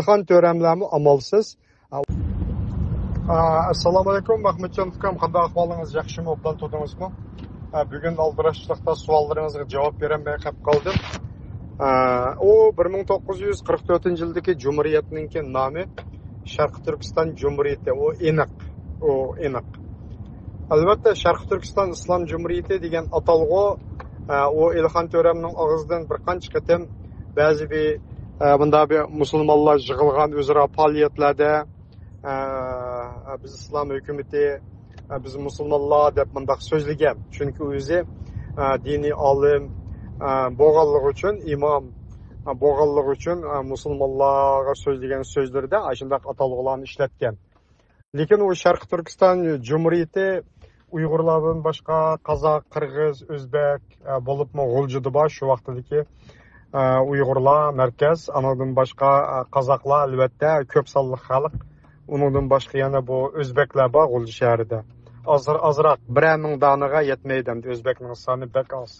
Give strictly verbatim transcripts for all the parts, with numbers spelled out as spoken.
ئىلخان تۆرەملەرمۇ ئامالسىز. ئا، ئەسسالامۇ ئەلەيكۇم، مەھمۇتجان ئۇكام، قانداق ئەھۋالىڭىز؟ ياخشىمۇ؟ ئوبدان تۇردىڭىزمۇ؟ ئا، بۈگۈن ئالدىراشچىلىقتا سوئاللىرىڭىزغا جاۋاب بېرەلمەي قېلىپ قالدىم. ئا، ئۇ بىر مىڭ توققۇز يۈز قىرىق تۆتىنچى يىلدىكى جۇمھۇرىيەتنىڭكى نامى شەرقىي تۈركىستان جۇمھۇرىيىتى. ئۇ ئېنىق. ئۇ ئېنىق. ئەلۋەتتە، شەرقىي تۈركىستان ئىسلام جۇمھۇرىيىتى دېگەن ئاتالغۇ، ئە، ئۇ ئىلخان تۆرەمنىڭ ئاغزىدىن بىر قانچە قېتىم بەزى بىر، ئە، مۇنداق بىر مۇسۇلمانلار يىغىلغان ئۆزئارا پائالىيەتلەردە، ئە، بىز ئىسلام ھۆكۈمىتى، ئە، بىز مۇسۇلمانلار دەپ مۇنداق سۆزلىگەن. چۈنكى ئۆزى، ئە، دىنىي ئالىم، ئە، بولغانلىقى ئۈچۈن، ئىمام، ئە، بولغانلىقى ئۈچۈن، ئە، مۇسۇلمانلارغا سۆزلىگەن سۆزلىرىدە ئاشۇنداق ئاتالغۇلارنى ئىشلەتكەن. لېكىن ئۇ شەرقىي تۈركىستان جۇمھۇرىيىتى ئۇيغۇرلاردىن باشقا قازاق، قىرغىز، ئۆزبەك، ئە، بولۇپمۇ غۇلجىدا بار شۇ ۋاقتىدىكى، ئە، ئۇيغۇرلار مەركەز، ئانىڭدىن باشقا، ئە، قازاقلار ئەلۋەتتە كۆپ سانلىق خەلق. ئۇنىڭدىن باشقا يەنە بۇ ئۆزبەكلەر بار غۇلجا شەھىرىدە. ئازر-، ئازراق، بىرەر مىڭ دانىغا يەتمەيدۇ ئەمدى، ئۆزبەكنىڭ سانى بەك ئاز.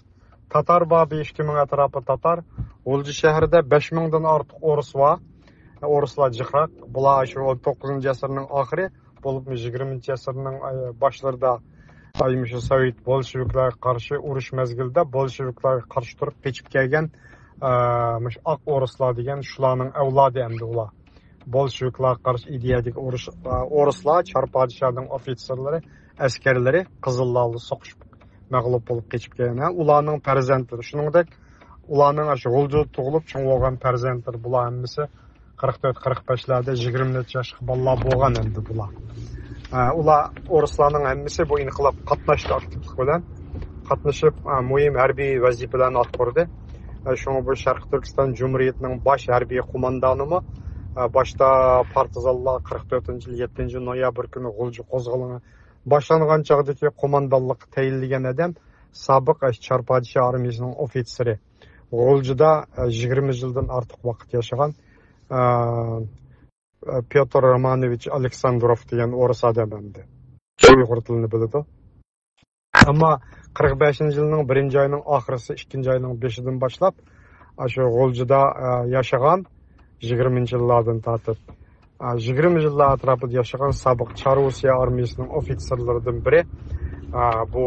تاتار بار، بىر ئىككى مىڭ ئەتراپى تاتار. غۇلجا شەھىرىدە بەش مىڭدىن ئارتۇق ئورۇس بار. ئورۇسلار جىقراق. بۇلار شۇ ئون توققۇزىنچى ئەسىرنىڭ ئاخىرى، بولۇپمۇ يىگىرمىنچى ئەسىرنىڭ، ئاي، باشلىرىدا، ئاي، مۇشۇ سوۋېت بولشېۋىكلارغا قارشى ئۇرۇش مەزگىلىدە بولشېۋىكلارغا قارشى تۇرۇپ قېچىپ كەلگەن، ئا، مۇشۇ ئاق ئورۇسلار دېگەن شۇلارنىڭ ئەۋلادى ئەمدى ئۇلار. بولشېۋىكلارغا قارشى ئىدىيەدىكى ئۇرۇش، ئا، ئورۇسلار، چار پادىشاھنىڭ ئوفىتسېرلىرى، ئەسكەرلىرى قىزىللار بىلەن سوقۇشۇپ مەغلۇپ بولۇپ قېچىپ كەلگەن. ھە، ئۇلارنىڭ پەرزەنتلىرى، شۇنىڭدەك ئۇلارنىڭ ئاشۇ غۇلجىدا تۇغۇلۇپ چوڭ بولغان پەرزەنتلىرى، بۇلار ھەممىسى قىرىق تۆت، قىرىق بەشلەردە، يىگىرمە نەچچە ياشلىق بالىلار بولغان ئەمدى بۇلار. ھە، ئۇلار ئورۇسلارنىڭ ھەممىسى بۇ ئىنقىلاب قاتناشتى، ئاكتىپلىق بىلەن قاتنىشىپ، ھە، مۇھىم ھەربىي ۋەزىپىلەرنى ئاتقۇردى. ھە، شۇڭا بۇ شەرقىي تۈركىستان جۇمھۇرىيىتىنىڭ باش ھەربىي قوماندانىمۇ، ھە، باشتا پارتىزانلار قىرىق تۆتىنچى يىل يەتتىنچى نويابىر كۈنى غۇلجا قوزغىلىڭى باشلانغان چاغدىكى قوماندانلىققا تەيىنلىگەن ئادەم سابىق چار پادىشاھ ئارمىيىسىنىڭ ئوفىتسېرى. غۇلجىدا، ئە، يىگىرمە يىلدىن ئارتۇق ۋاقىت ياشىغان، ئە، پيوتر رومانوۋىچ ئالېكساندروف دېگەن ئورۇس ئادەم ئەمدى. ئۇيغۇر تىلىنى بىلىدۇ. ئەمما قىرىق بەشىنچى يىلنىڭ بىرىنچى ئاينىڭ ئاخىرىسى، ئىككىنچى ئاينىڭ بېشىدىن باشلاپ، ئاشۇ غۇلجىدا، ئە، ياشىغان، يىگىرمىنچى يىللاردىن تارتىپ، ئە، يىگىرمە يىللار ئەتراپىدا ياشىغان سابىق چار روسىيە ئارمىيىسىنىڭ ئوفىتسېرلىرىدىن بىرى، ئە، بۇ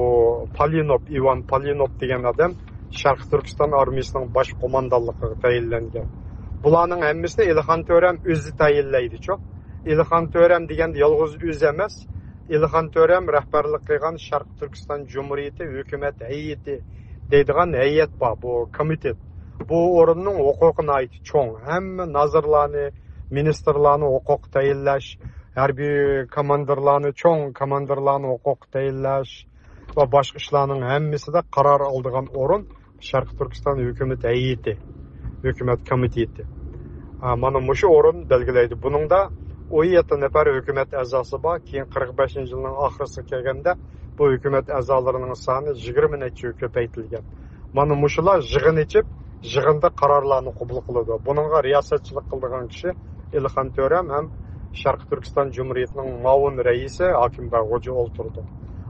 پالىنوف، ئىۋان پالىنوف دېگەن ئادەم شەرقىي تۈركىستان ئارمىيىسىنىڭ باش قوماندانلىقىغا تەيىنلەنگەن. بۇلارنىڭ ھەممىسىنى ئىلخان تۆرەم ئۆزى تەيىنلەيدىچۇ. ئىلخان تۆرەم دېگەندە يالغۇز ئۆزى ئەمەس، ئىلخان تۆرەم رەھبەرلىك قىلغان شەرقىي تۈركىستان جۇمھۇرىيىتى ھۆكۈمەت ھەيئىتى دەيدىغان ھەيئەت بار، بۇ كومىتېت. بۇ ئورۇننىڭ ھوقۇقى ناھايىتى چوڭ. ھەممە نازىرلارنى، مىنىستىرلارنى ھوقۇقى تەيىنلەش، ھەربىي كوماندىرلارنى، چوڭ كوماندىرلارنى ھوقۇقى تەيىنلەش ۋە باشقا ئىشلارنىڭ ھەممىسىدە قارار ئالىدىغان ئورۇن شەرقىي تۈركىستان ھۆكۈمەت ھەيئىتى، ھۆكۈمەت كومىتېتى. ئا، مانا مۇشۇ ئورۇن بەلگىلەيدۇ. بۇنىڭدا ئون يەتتە نەپەر ھۆكۈمەت ئەزاسى بار. كېيىن قىرىق بەشىنچى يىلنىڭ ئاخىرىسىغا كەلگەندە، بۇ ھۆكۈمەت ئەزالىرىنىڭ سانى يىگىرمە نەچچىگە كۆپەيتىلگەن. مانا مۇشۇلار يىغىن ئېچىپ، يىغىندا قارارلارنى قوبۇل قىلىدۇ. بۇنىڭغا رىياسەتچىلىك قىلىدىغان كىشى ئىلخان تۆرەم ھەم شەرقىي تۈركىستان جۇمھۇرىيىتىنىڭ مۇئاۋىن رەئىسى ھاكىم بەگ خوجا ئولتۇرىدۇ.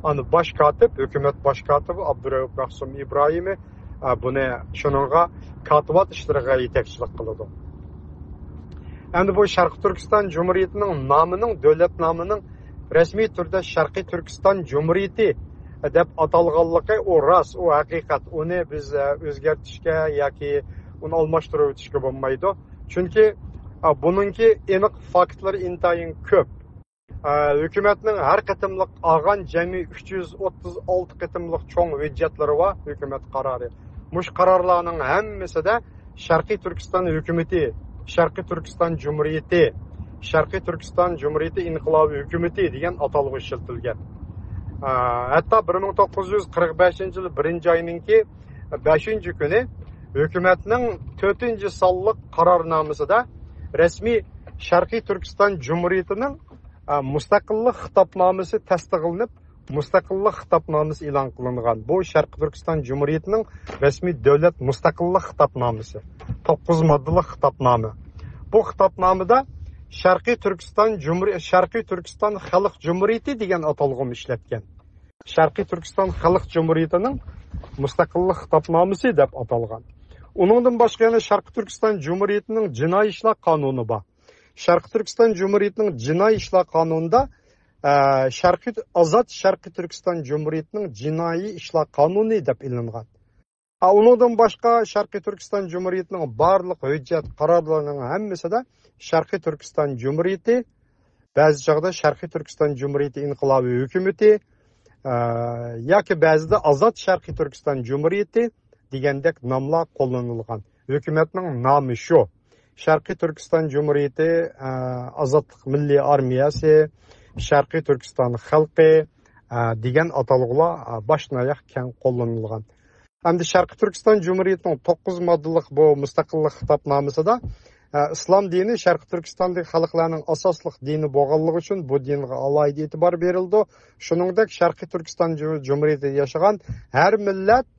ئانا باش كاتىپ، ھۆكۈمەت باش كاتىپى ئابدۇرەئۇپ مەخسۇم ئىبراھىمى، ئە، بۇنى شۇنىڭغا كاتىۋات ئىشلىرىغا يېتەكچىلىك قىلىدۇ. ئەمدى بۇ شەرقىي تۈركىستان جۇمھۇرىيىتىنىڭ نامىنىڭ، دۆلەت نامىنىڭ رەسمىي تۈردە شەرقىي تۈركىستان جۇمھۇرىيىتى دەپ ئاتالغانلىقى ئۇ راست، ئۇ ھەقىقەت. ئۇنى بىز، ئە، ئۆزگەرتىشكە ياكى ئۇنى ئالماشتۇرۇپ ئۆتۈشكە بولمايدۇ. چۈنكى، ئە، بۇنىڭكى ئېنىق فاكتلىرى ئىنتايىن كۆپ. ئە، ھۆكۈمەتنىڭ ھەر قېتىملىق ئالغان جەمئىي ئۈچ يۈز ئوتتۇز ئالتە قېتىملىق چوڭ ھۆججەتلىرى بار، ھۆكۈمەت قارارى. مۇشۇ قارارلارنىڭ ھەممىسىدە شەرقىي تۈركىستان ھۆكۈمىتى، شەرقىي تۈركىستان جۇمھۇرىيىتى، شەرقىي تۈركىستان جۇمھۇرىيىتى ئىنقىلابىي ھۆكۈمىتى دېگەن ئاتالغۇ ئىشلىتىلگەن. ئە، ھەتتا بىر مىڭ توققۇز يۈز قىرىق بەشىنچى يىل بىرىنچى ئاينىڭكى بەشىنچى كۈنى ھۆكۈمەتنىڭ تۆتىنچى سانلىق قارارنامىسىدا رەسمىي شەرقىي تۈركىستان جۇمھۇرىيىتىنىڭ، ئە، مۇستەقىللىق خىتابنامىسى تەستىقلىنىپ، مۇستەقىللىق خىتابنامىسى ئېلان قىلىنغان. بۇ شەرقىي تۈركىستان جۇمھۇرىيىتىنىڭ رەسمىي دۆلەت مۇستەقىللىق خىتابنامىسى. توققۇز ماددىلىق خىتابنامە. بۇ خىتابنامىدا شەرقىي تۈركىستان جۇمھۇرىي-، شەرقىي تۈركىستان خەلق جۇمھۇرىيىتى دېگەن ئاتالغۇمۇ ئىشلەتكەن. شەرقىي تۈركىستان خەلق جۇمھۇرىيىتىنىڭ مۇستەقىللىق خىتابنامىسى دەپ ئاتالغان. ئۇنىڭدىن باشقا يەنە شەرقىي تۈركىستان جۇمھۇرىيىتىنىڭ جىنايى ئىشلار قانۇنى بار. شەرقىي تۈركىستان جۇمھۇرىيىتىنىڭ جىنايى ئىشلار قانۇنىدا، ئە، شەرقىي، ئازاد شەرقىي تۈركىستان جۇمھۇرىيىتىنىڭ جىنايى ئىشلار قانۇنى دەپ ئېلىنغان. ئا، ئۇنىڭدىن باشقا شەرقىي تۈركىستان جۇمھۇرىيىتىنىڭ بارلىق ھۆججەت قارارلىرىنىڭ ھەممىسىدە شەرقىي تۈركىستان جۇمھۇرىيىتى، بەزى چاغدا شەرقىي تۈركىستان جۇمھۇرىيىتى ئىنقىلابىي ھۆكۈمىتى، ئە، ياكى بەزىدە ئازاد شەرقىي تۈركىستان جۇمھۇرىيىتى دېگەندەك ناملار قوللىنىلغان. ھۆكۈمەتنىڭ نامى شۇ. شەرقىي تۈركىستان جۇمھۇرىيىتى، ئە، ئازادلىق مىللىي ئارمىيەسى، شەرقىي تۈركىستان خەلقى، ئە، دېگەن ئاتالغۇلار، ئە، باشتىن ئاياق كەڭ قوللىنىلغان. ئەمدى شەرقىي تۈركىستان جۇمھۇرىيىتىنىڭ توققۇز ماددىلىق بۇ مۇستەقىللىق خىتابنامىسىدا، ئە، ئىسلام دىنى شەرقىي تۈركىستاندىكى خەلقلەرنىڭ ئاساسلىق دىنى بولغانلىقى ئۈچۈن بۇ دىنغا ئالاھىدە ئېتىبار بېرىلىدۇ. شۇنىڭدەك شەرقىي تۈركىستان جۇ-، جۇمھۇرىيىتىدە ياشىغان ھەر مىللەت،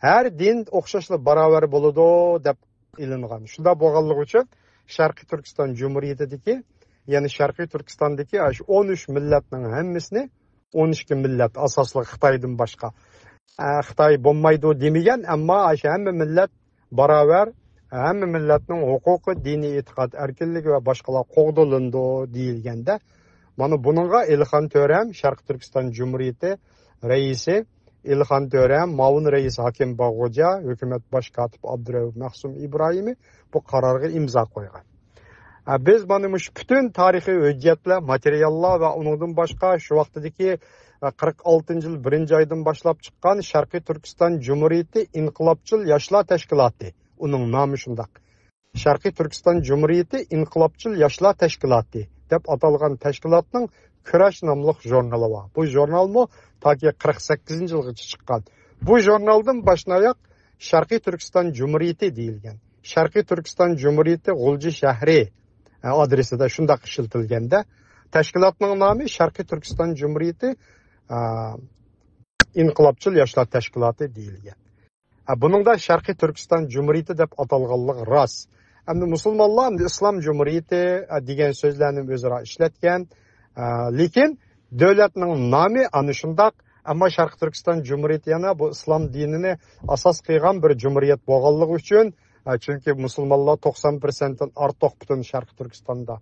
ھەر دىن ئوخشاشلا باراۋەر بولىدۇ، دەپ ئېلىنغان. شۇنداق بولغانلىقى ئۈچۈن شەرقىي تۈركىستان جۇمھۇرىيىتىدىكى، يەنى شەرقىي تۈركىستاندىكى ئاشۇ ئون ئۈچ مىللەتنىڭ ھەممىسىنى، ئون ئىككى مىللەت ئاساسلىق خىتايدىن باشقا، ئە، خىتاي بولمايدۇ دېمىگەن، ئەمما ئاشۇ ھەممە مىللەت باراۋەر، ھەممە مىللەتنىڭ ھوقۇقى، دىنىي ئېتىقاد ئەركىنلىكى ۋە باشقىلار قوغدىلىنىدۇ دېيىلگەندە، مانا بۇنىڭغا ئېلىخان تۆرەم، شەرقىي تۈركىستان جۇمھۇرىيىتى رەئىسى ئېلىخان تۆرەم، مۇئاۋىن رەئىس ھاكىم باغغوجا، ھۆكۈمەت باش كاتىپى ئابدۇرەئۇف مەخسۇم ئىبراھىمى بۇ قارارغا ئىمزا قويغان. ئە، بىز مانا مۇشۇ پۈتۈن تارىخىي ھۆججەتلەر، ماتېرىياللار ۋە ئۇنىڭدىن باشقا شۇ ۋاقتىدىكى، ئە، قىرىق ئالتىنچى يىل بىرىنچى ئايدىن باشلاپ چىققان شەرقىي تۈركىستان جۇمھۇرىيىتى ئىنقىلابچىل ياشلار تەشكىلاتى، ئۇنىڭ نامى شۇنداق، شەرقىي تۈركىستان جۇمھۇرىيىتى ئىنقىلابچىل ياشلار تەشكىلاتى دەپ ئاتالغان تەشكىلاتنىڭ كۈرەش ناملىق ژۇرنىلى بار. بۇ ژۇرنالمۇ تاكى قىرىق سەككىزىنچى يىلغىچە چىققان. بۇ ژۇرنالدىن باشتىن ئاياق شەرقىي تۈركىستان جۇمھۇرىيىتى دېيىلگەن. شەرقىي تۈركىستان جۇمھۇرىيىتى غۇلجا شەھىرى، ئە، ئادرېسىدا شۇنداق ئىشلىتىلگەندە، تەشكىلاتنىڭ نامى شەرقىي تۈركىستان جۇمھۇرىيىتى، ئە، ئىنقىلابچىل ياشلار تەشكىلاتى دېيىلگەن. ئە، بۇنىڭدا شەرقىي تۈركىستان جۇمھۇرىيىتى دەپ ئاتالغانلىقى راست. ئەمدى مۇسۇلمانلار ئەمدى ئىسلام جۇمھۇرىيىتى، ئە، دېگەن سۆزلەرنى ئۆزئارا ئىشلەتكەن. ئە، لېكىن دۆلەتنىڭ نامى ئەنە شۇنداق. ئەمما شەرقىي تۈركىستان جۇمھۇرىيىتى يەنە بۇ ئىسلام دىنىنى ئاساس قىلغان بىر جۇمھۇرىيەت بولغانلىقى ئۈچۈن، ئە، چۈنكى مۇسۇلمانلار توقسان پىرسەنتتىن ئارتۇق پۈتۈن شەرقىي تۈركىستاندا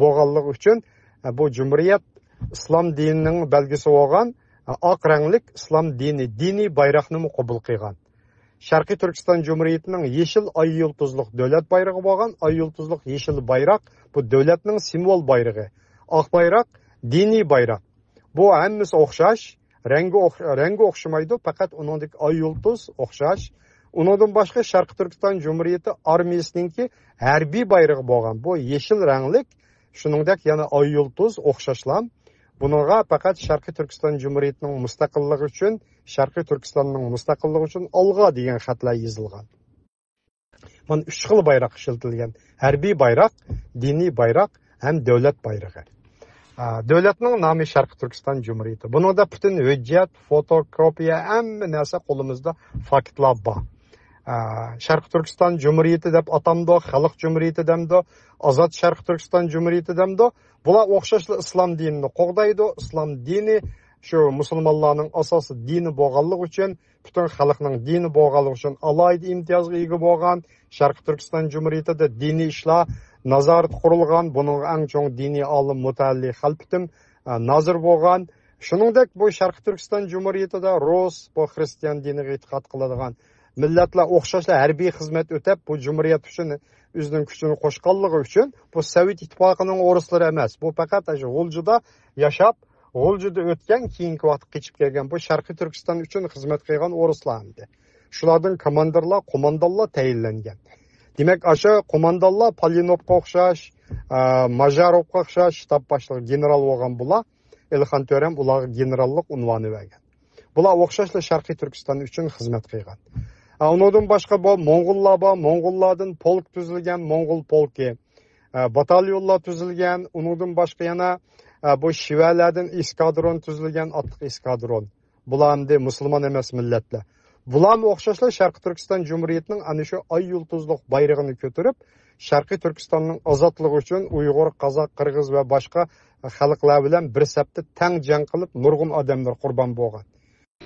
بولغانلىقى ئۈچۈن، ئە، بۇ جۇمھۇرىيەت ئىسلام دىنىنىڭ بەلگىسى بولغان، ئە، ئاق رەڭلىك ئىسلام دىنى، دىنىي بايراقنىمۇ قوبۇل قىلغان. شەرقىي تۈركىستان جۇمھۇرىيىتىنىڭ يېشىل ئاي يۇلتۇزلۇق دۆلەت بايرىقى بولغان، ئاي يۇلتۇزلۇق يېشىل بايراق، بۇ دۆلەتنىڭ سىمۋول بايرىقى. ئاق بايراق، دىنىي بايراق. بۇ ھەممىسى ئوخشاش، رەڭگى ئوخ-، رەڭگى ئوخشىمايدۇ، پەقەت ئۇنىڭدىكى ئاي يۇلتۇز ئوخشاش. ئۇنىڭدىن باشقا شەرقىي تۈركىستان جۇمھۇرىيىتى ئارمىيىسىنىڭكى ھەربىي بايرىقى بولغان، بۇ يېشىل رەڭلىك، شۇنىڭدەك يەنە ئاي يۇلتۇز ئوخشاشلا. بۇنىڭغا پەقەت شەرقىي تۈركىستان جۇمھۇرىيىتىنىڭ مۇستەقىللىقى ئۈچۈن، شەرقىي تۈركىستاننىڭ مۇستەقىللىقى ئۈچۈن ئالغا دېگەن خەتلەر يېزىلغان. مانا ئۈچ خىل بايراق ئىشلىتىلگەن. ھەربىي بايراق، دىنىي بايراق ھەم دۆلەت بايرىقى. ئا، دۆلەتنىڭ نامى شەرقىي تۈركىستان جۇمھۇرىيىتى. بۇنىڭدا پۈتۈن ھۆججەت، فوتوكوپىيە، ھەممە نەرسە قولىمىزدا، فاكتلار بار. ئا، شەرقىي تۈركىستان جۇمھۇرىيىتى دەپ ئاتامدۇ، خەلق جۇمھۇرىيىتى دەمدۇ، ئازاد شەرقىي تۈركىستان جۇمھۇرىيىتى دەمدۇ. بۇلار ئوخشاشلا ئىسلام دىنىنى قوغدايدۇ. ئىسلام دىنى شۇ مۇسۇلمانلارنىڭ ئاساسىي دىنى بولغانلىقى ئۈچۈن، پۈتۈن خەلقنىڭ دىنى بولغانلىقى ئۈچۈن ئالاھىدە ئىمتىيازغا ئىگە بولغان. شەرقىي تۈركىستان جۇمھۇرىيىتىدە دىنىي ئىشلار نازارىتى قۇرۇلغان. بۇنىڭغا ئەڭ چوڭ دىنىي ئالىم مۇتەئەللى خەلپىتىم، ئە، نازىر بولغان. شۇنىڭدەك بۇ شەرقىي تۈركىستان جۇمھۇرىيىتىدە رۇس، بۇ خرىستىيان دىنىغا ئېتىقاد قىلىدىغان مىللەتلەر ئوخشاشلا ھەربىي خىزمەت ئۆتەپ، بۇ جۇمھۇرىيەت ئۈچۈن ئۆزىنىڭ كۈچىنى قوشقانلىقى ئۈچۈن بۇ سوۋېت ئىتتىپاقىنىڭ ئورۇسلىرى ئەمەس. بۇ پەقەت ئاشۇ غۇلجىدا ياشاپ، غۇلجىدا ئۆتكەن، كېيىنكى ۋاقىتتا قېچىپ كەلگەن بۇ شەرقىي تۈركىستان ئۈچۈن خىزمەت قىلغان ئورۇسلار ئەمدى. شۇلاردىن كوماندىرلار، قوماندانلار تەيىنلەنگەن. دېمەك، ئاشۇ قوماندانلار پالىنوفقا ئوخشاش، ئە، ماژاروفقا ئوخشاش شتاب باشلىقى گېنېرال بولغان بۇلار. ئېلىخان تۆرەم ئۇلارغا گېنېراللىق ئۇنۋانى بەرگەن. بۇلار ئوخشاشلا شەرقىي تۈركىستان ئۈچۈن خىزمەت قىلغان. ئە، ئۇنىڭدىن باشقا بۇ موڭغۇللار بار، موڭغۇللاردىن پولك تۈزۈلگەن، موڭغۇل پولكى، ئە، باتاليونلار تۈزۈلگەن، ئۇنىڭدىن باشقا يەنە، ئە، بۇ شىۋەلەردىن ئېسكادرون تۈزۈلگەن، ئاتلىق ئېسكادرون. بۇلار ئەمدى مۇسۇلمان ئەمەس مىللەتلەر. بۇلارمۇ ئوخشاشلا شەرقىي تۈركىستان جۇمھۇرىيىتىنىڭ ئەنە شۇ ئاي يۇلتۇزلۇق بايرىقىنى كۆتۈرۈپ، شەرقىي تۈركىستاننىڭ ئازادلىقى ئۈچۈن ئۇيغۇر، قازاق، قىرغىز ۋە باشقا خەلقلەر بىلەن بىر سەپتە تەڭ جەڭ قىلىپ، نۇرغۇن ئادەملەر قۇربان بولغان.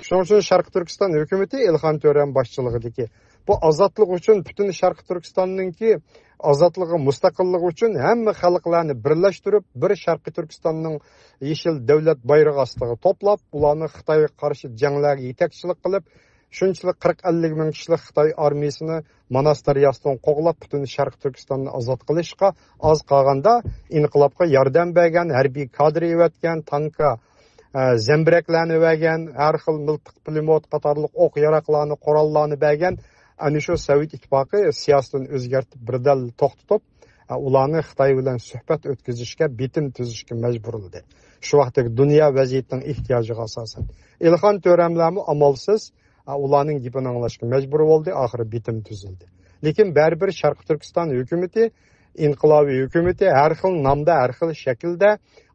شۇنىڭ ئۈچۈن شەرقىي تۈركىستان ھۆكۈمىتى ئېلىخان تۆرەم باشچىلىقىدىكى بۇ ئازادلىق ئۈچۈن پۈتۈن شەرقىي تۈركىستاننىڭكى ئازادلىقى، مۇستەقىللىقى ئۈچۈن ھەممە خەلقلەرنى بىرلەشتۈرۈپ، بىر شەرقىي تۈركىستاننىڭ يېشىل دۆلەت بايرىقى ئاستىغا توپلاپ، ئۇلارنى خىتايغا قارشى جەڭلەرگە يېتەكچىلىك قىلىپ، شۇنچىلىك قىرىق ئەللىك مىڭ كىشىلىك خىتاي ئارمىيىسىنى ماناس دەرياسىدىن قوغلاپ، پۈتۈن شەرقىي تۈركىستاننى ئازاد قىلىشقا ئاز قالغاندا ئىنقىلابقا ياردەم بەرگەن، ھەربىي كادىر ئەۋەتكەن، تانكا، ئە، زەمبىرەكلەرنى بەرگەن، ھەر خىل مىلتىق، پۇلىموت قاتارلىق ئوق ياراقلارنى، قوراللارنى بەرگەن، ئەنە شۇ سوۋېت ئىتتىپاقى سىياسىتىنى ئۆزگەرتىپ، بىردەل توختىتىپ، ئە، ئۇلارنى خىتاي بىلەن سۆھبەت ئۆتكۈزۈشكە، بىتىم تۈزۈشكە مەجبۇرلىدى. شۇ ۋاقىتتىكى دۇنيا ۋەزىيىتىنىڭ ئېھتىياجىغا ئاساسەن، ئېلىخان تۆرەملەرمۇ ئامالسىز، ئە، ئۇلارنىڭ گېپىنى ئاڭلاشقا مەجبۇر بولدى. ئاخىرى بىتىم تۈزۈلدى. لېكىن بەرىبىر شەرقىي تۈركىستان ھۆكۈمىتى، ئىنقىلابىي ھۆكۈمىتى ھەر خىل نامدا، ھەر خىل شەكىلدە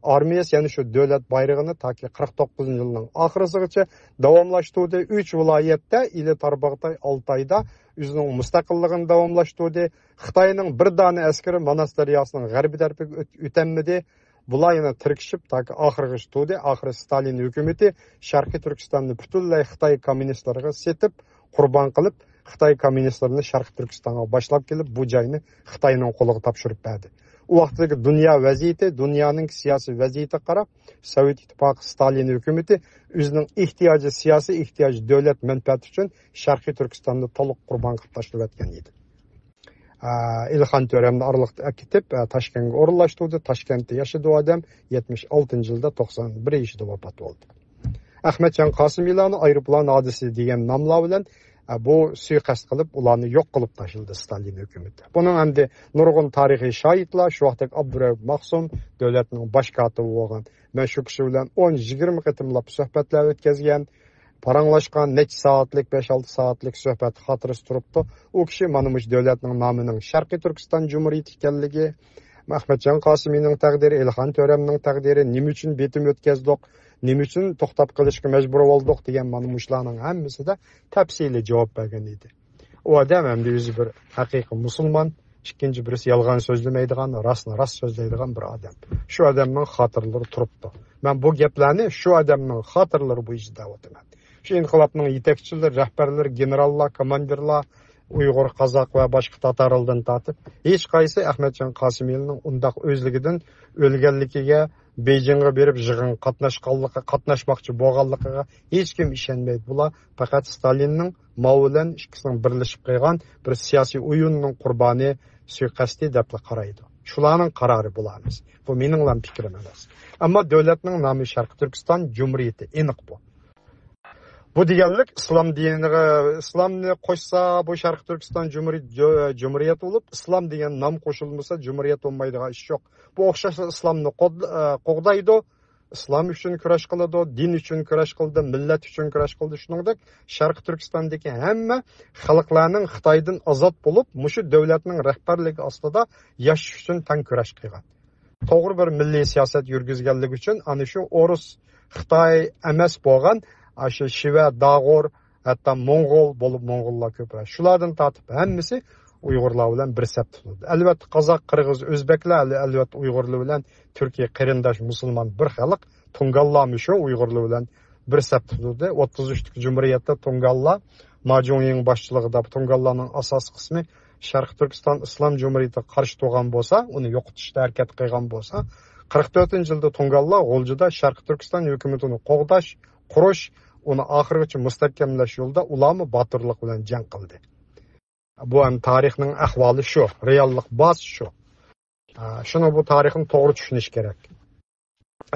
ئارمىيەسى يەنە شۇ دۆلەت بايرىقىنى تاكى قىرىق توققۇزىنچى يىلنىڭ ئاخىرىسىغىچە داۋاملاشتۇردى. ئۈچ ۋىلايەتتە، ئىلى، تارباغاتاي، ئالتايدا ئۆزىنىڭ مۇستەقىللىقىنى داۋاملاشتۇردى. خىتاينىڭ بىر دانە ئەسكىرى ماناس دەرياسىنىڭ غەربىي تەرىپىگە ئۆت-، ئۆتەلمىدى. بۇلار يەنە تىركىشىپ تاكى ئاخىرغىچە تۇردى. ئاخىرى ستالىن ھۆكۈمىتى شەرقىي تۈركىستاننى پۈتۈنلەي خىتاي كوممۇنىستلىرىغا سېتىپ، قۇربان قىلىپ، خىتاي كوممۇنىستلىرىنى شەرقىي تۈركىستانغا باشلاپ كېلىپ، بۇ جاينى خىتاينىڭ قولىغا تاپشۇرۇپ بەردى. ئۇ ۋاقىتتىكى دۇنيا ۋەزىيىتى، دۇنيانىڭ سىياسىي ۋەزىيىتىگە قاراپ، سوۋېت ئىتتىپاقى، ستالىن ھۆكۈمىتى ئۆزىنىڭ ئېھتىياجى، سىياسىي ئېھتىياجى، دۆلەت مەنپەئەتى ئۈچۈن شەرقىي تۈركىستاننى تولۇق قۇربان قىلىپ تاشلىۋەتكەن ئىدى. ئە، ئېلىخان تۆرەمنى ئارىلىقتا ئەكېتىپ، ئە، تاشكەنتكە ئورۇنلاشتۇردى. تاشكەنتتە ياشىدى ئۇ ئادەم. يەتمىش ئالتىنچى يىلدا، توقسان بىر يېشىدا ۋاپات بولدى. ئەخمەتجان قاسىمىلارنى ئايروپىلان ھادىسىسى دېگەن ناملار بىلەن، ئە، بۇ سۇيىقەست قىلىپ، ئۇلارنى يوق قىلىپ تاشلىدى ستالىن ھۆكۈمىتى. بۇنىڭ ئەمدى نۇرغۇن تارىخىي شاھىتلار، شۇ ۋاقىتتىكى ئابدۇرەئۇپ ماخسۇم، دۆلەتنىڭ باش كاتىپى بولغان، مەن شۇ كىشى بىلەن ئون يىگىرمە قېتىملاپ سۆھبەتلەر ئۆتكۈزگەن. پاراڭلاشقان، نەچچە سائەتلىك، بەش-ئالتە سائەتلىك سۆھبەت خاتىرىسى تۇرۇپتۇ. ئۇ كىشى مانا مۇشۇ دۆلەتنىڭ نامىنىڭ شەرقىي تۈركىستان جۇمھۇرىيىتى ئىكەنلىكى، ئەخمەتجان قاسىمىنىڭ تەقدىرى، ئېلىخان تۆرەمنىڭ تەقدىرى، نېمە ئۈچۈن بېتىم ئۆتكەزدۇق، نېمە ئۈچۈن توختاپ قېلىشقا مەجبۇر بولدۇق دېگەن مانا مۇشۇلارنىڭ ھەممىسىدە تەپسىلىي جاۋاب بەرگەن ئىدى. ئۇ ئادەم ئەمدى ئۆزى بىر ھەقىقىي مۇسۇلمان، ئىككىنچى بىرسى يالغان سۆزلىمەيدىغان، راستنى راست سۆزلەيدىغان بىر ئادەم. شۇ ئادەمنىڭ خاتىرىلىرى تۇرۇپتۇ. مەن بۇ گەپلەرنى شۇ ئادەمنىڭ خاتىرىلىرى بويىچە دەۋاتىمەن. شۇ ئىنقىلابنىڭ يېتەكچىلىرى، رەھبەرلىرى، گېنېراللار، كوماندىرلار، ئۇيغۇر، قازاق ۋە باشقا تاتارلىدىن تارتىپ، ھېچقايسى ئەخمەتجان قاسىملىنىڭ ئۇنداق ئۆزلۈكىدىن ئۆلگەنلىكىگە، بېيجىڭغا بېرىپ يىغىنغا قاتناشقانلىقى، قاتناشماقچى بولغانلىقىغا ھېچكىم ئىشەنمەيدۇ. بۇلار پەقەت ستالىننىڭ ماۋۇ بىلەن ئىككىسىنىڭ بىرلىشىپ قىلغان بىر سىياسىي ئويۇننىڭ قۇربانى، سۇيىقەستى دەپلا قارايدۇ. شۇلارنىڭ قارارى بۇلار ئەمەس. بۇ مېنىڭلا پىكرىم ئەمەس. ئەمما دۆلەتنىڭ نامى شەرقىي تۈركىستان جۇمھۇرىيىتى، ئېنىق بۇ. بۇ دېگەنلىك ئىسلام دىنىغا، ئىسلامنى قوشسا، بۇ شەرقىي تۈركىستان جۇمھۇرىيەت، جۇ-، جۇمھۇرىيەت بولۇپ، ئىسلام دېگەن نام قوشۇلمىسا، جۇمھۇرىيەت بولمايدىغان ئىش يوق. بۇ ئوخشاشلا ئىسلامنى قوغ-، قوغدايدۇ، ئىسلام ئۈچۈن كۈرەش قىلىدۇ، دىن ئۈچۈن كۈرەش قىلىدۇ، مىللەت ئۈچۈن كۈرەش قىلىدۇ. شۇنىڭدەك شەرقىي تۈركىستاندىكى ھەممە خەلقلەرنىڭ خىتايدىن ئازاد بولۇپ، مۇشۇ دۆلەتنىڭ رەھبەرلىكى ئاستىدا ياشاش ئۈچۈن تەڭ كۈرەش قىلغان. توغرا بىر مىللىي سىياسەت يۈرگۈزگەنلىكى ئۈچۈن ئەنە شۇ ئورۇس، خىتاي ئەمەس بولغان، ئاشۇ شىۋە، داغۇر، ھەتتا موڭغۇل بولۇپ، موڭغۇللار كۆپرەك. شۇلاردىن تارتىپ ھەممىسى ئۇيغۇرلار بىلەن بىر سەپتە تۇرىدۇ. ئەلۋەتتە، قازاق، قىرغىز، ئۆزبەكلەر، ئەل-، ئەلۋەتتە، ئۇيغۇرلار بىلەن تۈركىي قېرىنداش مۇسۇلمان بىر خەلق. تۇڭگانلارمۇ شۇ ئۇيغۇرلار بىلەن بىر سەپتە تۇردى. ئوتتۇز ئۈچتىكى جۇمھۇرىيەتتە تۇڭگانلار، ما جۇڭيىڭ باشچىلىقىدا تۇڭگانلارنىڭ ئاساسىي قىسمى شەرقىي تۈركىستان ئىسلام جۇمھۇرىيىتىگە قارشى تۇرغان بولسا، ئۇنى يوقىتىشتا ھەرىكەت قىلغان بولسا، قىرىق تۆتىنچى يىلدا تۇڭگانلار غۇلجىدا شەرقىي تۈركىستان ھۆكۈمىتىنى قوغداش، قۇرۇش، ئۇنى ئاخىرغىچە مۇستەھكەملەش يولىدا ئۇلارمۇ باتۇرلۇق بىلەن جەڭ قىلدى. بۇ ھەم تارىخنىڭ ئەھۋالى شۇ، رېئاللىق بازىسى شۇ. ئا، شۇنى، بۇ تارىخنى توغرا چۈشىنىش كېرەك.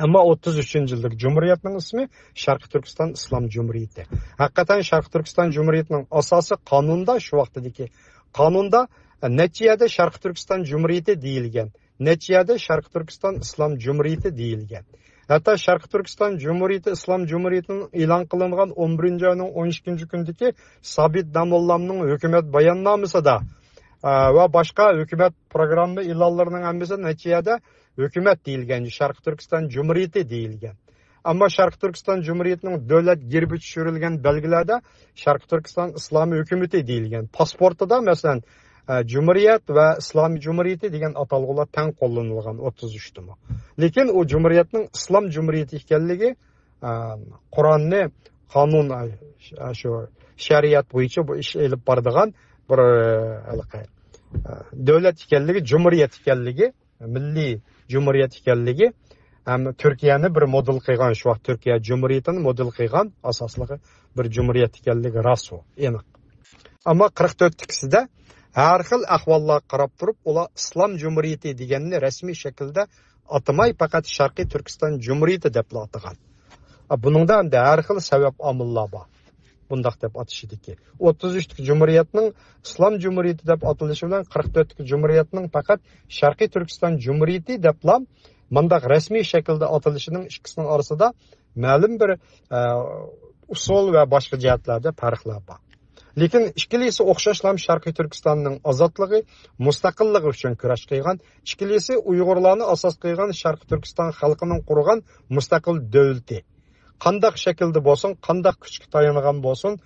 ئەمما ئوتتۇز ئۈچىنچى يىلدىكى جۇمھۇرىيەتنىڭ ئىسمى شەرقىي تۈركىستان ئىسلام جۇمھۇرىيىتى. ھەقىقەتەن شەرقىي تۈركىستان جۇمھۇرىيىتىنىڭ ئاساسىي قانۇندا، شۇ ۋاقتىدىكى قانۇندا، ئە، نەچچە يەردە شەرقىي تۈركىستان جۇمھۇرىيىتى دېيىلگەن، نەچچە يەردە شەرقىي تۈركىستان ئىسلام جۇمھۇرىيىتى دېيىلگەن. ھەتتا شەرقىي تۈركىستان جۇمھۇرىيىتى ئىسلام جۇمھۇرىيىتىنىڭ ئېلان قىلىنغان ئون بىرىنچى ئاينىڭ ئون ئىككىنچى كۈنىدىكى سابىت داموللامنىڭ ھۆكۈمەت باياننامىسىدا، ئە، ۋە باشقا ھۆكۈمەت پروگرامما ئېلانلىرىنىڭ ھەممىسى نەچچە يەردە ھۆكۈمەت دېيىلگەن، شەرقىي تۈركىستان جۇمھۇرىيىتى دېيىلگەن. ئەمما شەرقىي تۈركىستان جۇمھۇرىيىتىنىڭ دۆلەت گېربى چۈشۈرۈلگەن بەلگىلەردە شەرقىي تۈركىستان ئىسلامىي ھۆكۈمىتى دېيىلگەن. پاسپورتىدا، مەسىلەن، ئە، جۇمھۇرىيەت ۋە ئىسلامىي جۇمھۇرىيىتى دېگەن ئاتالغۇلار تەڭ قوللىنىلغان ئوتتۇز ئۈچتىمۇ. لېكىن ئۇ جۇمھۇرىيەتنىڭ ئىسلام جۇمھۇرىيىتى ئىكەنلىكى، ئە، قۇرئاننى قانۇن، ئە، شۇ شەرىئەت بويىچە بۇ ئىش ئېلىپ بارىدىغان بىر، ئە، ھېلىقى، ئە، دۆلەت ئىكەنلىكى، جۇمھۇرىيەت ئىكەنلىكى، مىللىي جۇمھۇرىيەت ئىكەنلىكى ھەم تۈركىيەنى بىر مودېل قىلغان، شۇ ۋاقىت تۈركىيە جۇمھۇرىيىتىنى مودېل قىلغان ئاساسلىقى بىر جۇمھۇرىيەت ئىكەنلىكى راست، ئۇ ئېنىق. ئەمما قىرىق تۆتتىكىسىدە ھەر خىل ئەھۋاللارغا قاراپ تۇرۇپ، ئۇلار ئىسلام جۇمھۇرىيىتى دېگەننى رەسمىي شەكىلدە ئاتىماي، پەقەت شەرقىي تۈركىستان جۇمھۇرىيىتى دەپلا ئاتىغان. بۇنىڭدا ئەمدى ھەر خىل سەۋەب، ئامىللار بار بۇنداق دەپ ئاتىشىدىكى. ئوتتۇز ئۈچتىكى جۇمھۇرىيەتنىڭ ئىسلام جۇمھۇرىيىتى دەپ ئاتىلىشى بىلەن قىرىق تۆتتىكى جۇمھۇرىيەتنىڭ پەقەت شەرقىي تۈركىستان جۇمھۇرىيىتى دەپلا مۇنداق رەسمىي شەكىلدە ئاتىلىشىنىڭ ئىككىسىنىڭ ئارىسىدا مەلۇم بىر، ئە، ئۇسۇل ۋە باشقا جەھەتلەردە پەرقلەر بار. لېكىن ئىككىلىسى ئوخشاشلا شەرقىي تۈركىستاننىڭ ئازادلىقى، مۇستەقىللىقى ئۈچۈن كۈرەش قىلغان، ئىككىلىسى ئۇيغۇرلارنى ئاساس قىلغان شەرقىي تۈركىستان خەلقىنىڭ قۇرغان مۇستەقىل دۆلىتى. قانداق شەكىلدە بولسۇن، قانداق كۈچكە تايانغان بولسۇن،